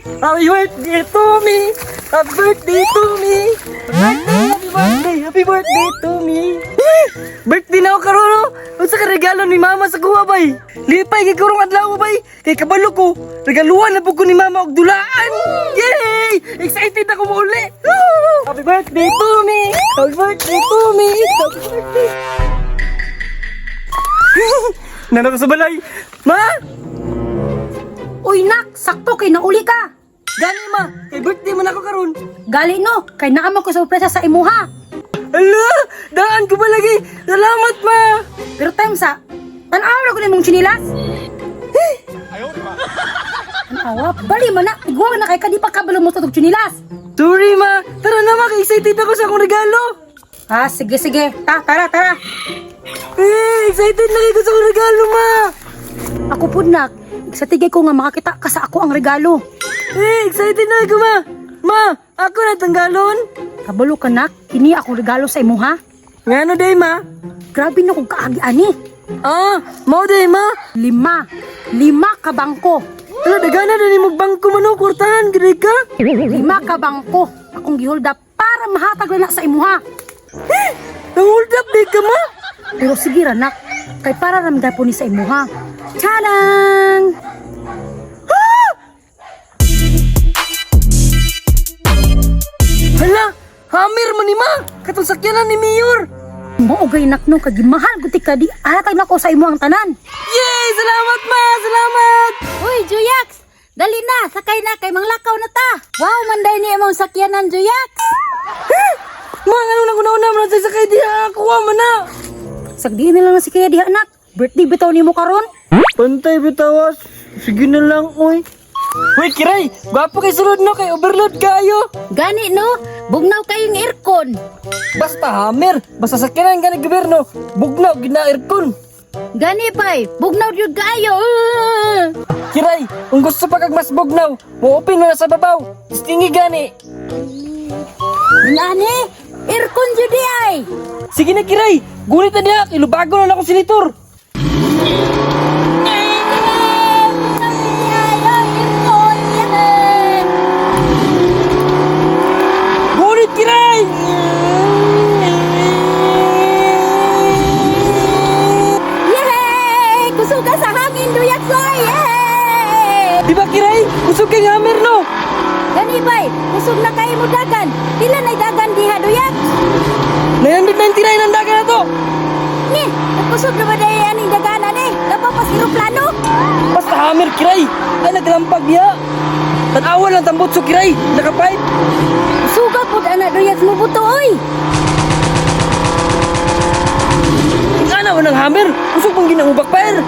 Happy birthday to me! Happy birthday to me! Birthday, happy birthday, happy birthday to me! Eh, birthday na ako karon no? Unsa ka regalo ni mama sa kuha bay? Lipay kay karong adlaw bay. Kay kabalo ko, regaluhan na pud ko ni mama og dulaan. Yay! Excited ako mouli. Woo! Happy birthday to me! Happy birthday to me! Happy birthday! Nana ko sa balay. Ma! Uy nak, sakto kay nauli ka. Gani ma, kay birthday man ako karon. Gali no, kay naa man ko sorpresa sa imuha. Ala! Daan ko ba lagi? Salamat ma! Pero time sa, tan-aw na ko nimong tsinilas. Tanawa, bali man na, iguwa na kay ka di pa kabalo mo sa tsinilas. Sorry ma! Tara na ma, kay excited ako sa akong regalo! Ah, sige sige, ta, tara tara. Eh, excited na kay ko sa akong regalo ma! Ako pud nak, sa tigay ko nga makakita ka sa ako ang regalo. Eh, excited na ko ma! Ma, ako na tanggalon! Kabalo ka nak, kini akong regalo sa imuha. Ngano day ma? Grabe na kung kaagi ani. Ah, mao day ma! 5. 5 ka bangko. Ala, dagana na ni magbangko man o, kwartahan, ganoy ka? 5 ka bangko. Akong gihold up para mahatag na sa imuha. Eh, nang hold up day ka ma? Pero sige ra nak, kay para ramda po ni sa imuha. Tadang! Hala, hammer man ni ma! Katong sakyanan ni Mayor! Mao gay nak no kay gimahal gud ka di aratag nako sa imo ang tanan. Yay! Salamat ma! Salamat! Uy, Juyax! Dali na, sakay na kay manglakaw na ta. Wow, manday ni imong sakyanan, Juyax. Eh! Ma, ano nang una-una man sa sakay diha? Kuha man na! Sagdiin na lang na si kaya diha nak. Birthday bitaw nimo karon. Pantay bitawas. Sige na lang, oy. Hoy, Kiray! Gwapo kay sulod no, kay overload kayo! Gani no, bugnaw kayong aircon. Basta hammer! Basta sakyanan ka ng gobyerno, bugnaw, gina aircon! Gani bay, bugnaw jud kaayo. Kiray, kung gusto pa kag mas bugnaw, mo-open mo na sa babaw. Stingy gani. Ngani, aircon jud di ay. Sige na, Kiray! Gulit na diha, ilubago na ako silitor! Gulit, Kiray! Yay! Kusog ka sa hangin, Juyax oy. Yay! Di ba, Kiray? Kusog kay hammer, no? Gani bay, kusog na kayo mo dagan. Pila na'y dagan diha, Duyax? 999 ang daga na to! Ni, kusog na ba dahil aning daganan eh? Labaw pas eroplano? Basta hammer, Kiray! Ay, naglampag niya! Tanawa lang tambutso, Kiray! Naka-pipe! Suga pud ana Duyax mo buto oy. Ikaw na ng hammer! Kusog pang ginangubak pair!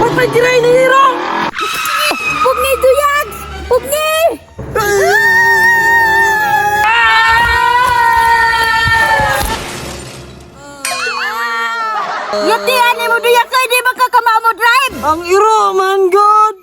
Patay, Kiray! Nahiro! Pugni Duyax! Pugni! Yati ani mo Duyax oy di ba ka kamao mo drive? Ang iro, man God!